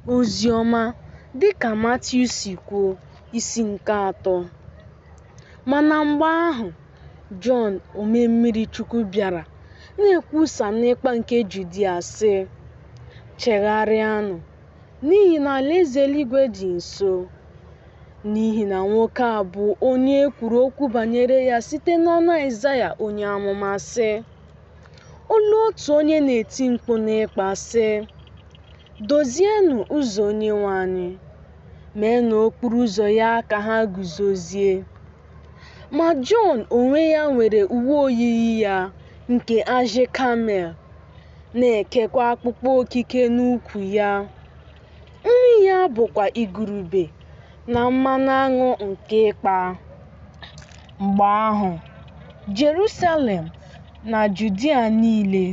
Oziọma dịka Matiu si kwuo, isi nke atọ. Mana mgbe ahụ, Jọn omee mmirichukwu bịara na-ekwusa n'ịkpa nke Judia sị, Chegharịanụ, n'ihi na alaeze eluigwe dị nso. N'ihi na nwoke a bụ onye e kwuru okwu banyere ya site n'ọnụ Aịzaya onye amụma sị, Olu otu onye na-eti mkpu n'ịkpa sị, Dozienụ ụzọ Onyenwe anyị, meenụ okporo ụzọ ya ka ha guzozie. Ma Jọn onwe ya nwere uwe oyiyi ya nke ajị kamel, na-ekekwa akpụkpọ okike n'ukwu ya. Nri ya bụkwa igurube na mmanụ aṅụ nke ịkpa. Mgbe ahụ, Jerusalem na Judịa niile,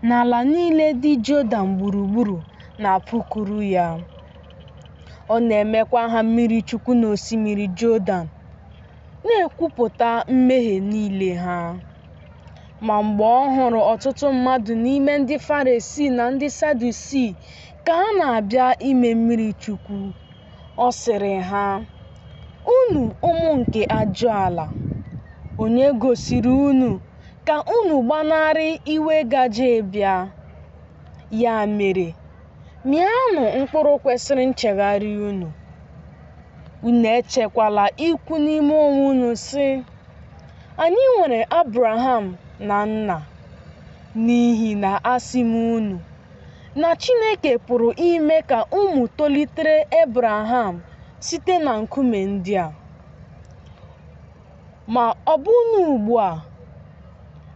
na ala niile dị Jọdan gburugburu na-apụkwuru ya. Ọ na-emekwa ha mmirichukwu n'osimiri Jọdan, na-ekwupụta mmehie niile ha. Ma mgbe ọ hụrụ ọtụtụ mmadụ n'ime ndị Farisii na ndị Sadusii ka ha na-abịa ime mmirichukwu, ọ sịrị ha, Unu ụmụ nke ajụala, onye gosiri unu ka unu gbanarị iwe gaje ịbịa? Ya mere, mịanụ mkpụrụ kwesịrị nchegharị unu. Unu echekwala ikwu n'ime onwe unu sị, Anyị nwere Abraham na nna. N'ihi na asị m unu, na Chineke pụrụ ime ka ụmụ tolitere Abraham site na nkume ndị a. Ma ọbụna ugbu a,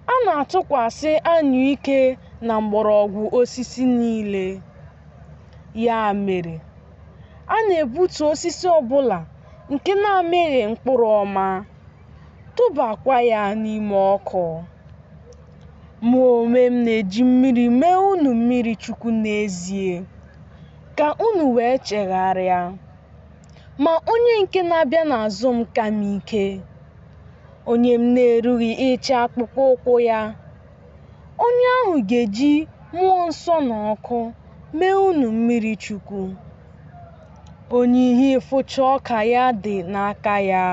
a na-atụkwasị anyụike na mgbọrọgwụ osisi niile. Ya mere, a na-egbutu osisi ọbụla nke na-amịghị mkpụrụ ọma, tụbakwa ya n'ime ọkụ. Mụ onwe m na-eji mmiri mee unu mmirichukwu n'ezie, ka unu wee chegharịa. Ma onye nke na-abịa n'azụ m ka m ike, onye m na-erughị ịchị akpụkpọ ụkwụ ya. Onye ahụ ga-eji mmụọ nsọ na ọkụ mee unu mmirichukwu. Onye ihe ịfụcha ọka ya dị n'aka ya.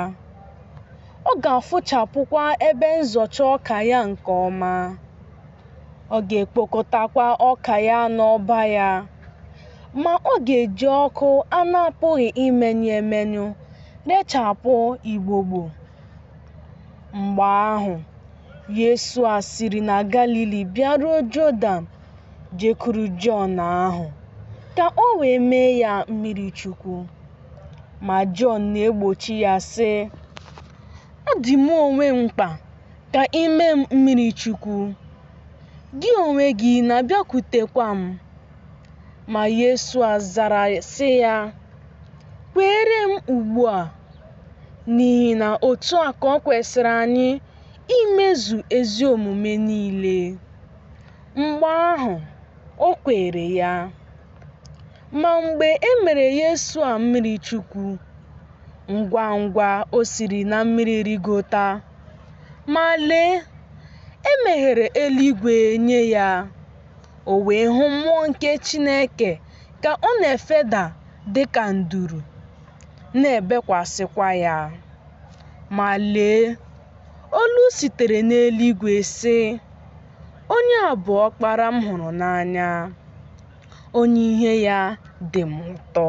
Ọ ga-afụchapụkwa ebe nzọcha ọka ya nke ọma. Ọ ga-ekpokọtakwa ọka ya n'ọba ya, ma ọ ga-eji ọkụ a na-apụghị imenyụ emenyụ rechapụ igbogbo. Mgbe ahụ, Yeshua siri na Galili bịaruo Jọdan jekwuru Jọn ahụ, ka o wee mee ya mmirichukwu. Ma Jọn na-egbochi ya sị, Ọ dị mụ onwe m mkpa ka i mee m mmirichukwu, gị onwe gị na-abịakwutekwa m. Ma Yeshua zara sị ya, Kweere m ugbu a, n'ihi na otu a ka o kwesịrị anyị imezu ezi omume niile. Mgbe ahụ, o kweere ya. Ma mgbe e mere Yeshua mmirichukwu, ngwa ngwa o siri na mmiri rigota, ma lee, e meghere eluigwe nye ya. O wee hụ mmụọ nke Chineke ka ọ na-efeda dị ka nduru, na-ebekwasịkwa ya. Ma lee, olu sitere n'eluigwe sị, Onye a bụ ọkpara m hụrụ n'anya, onye ihe ya dị m ụtọ.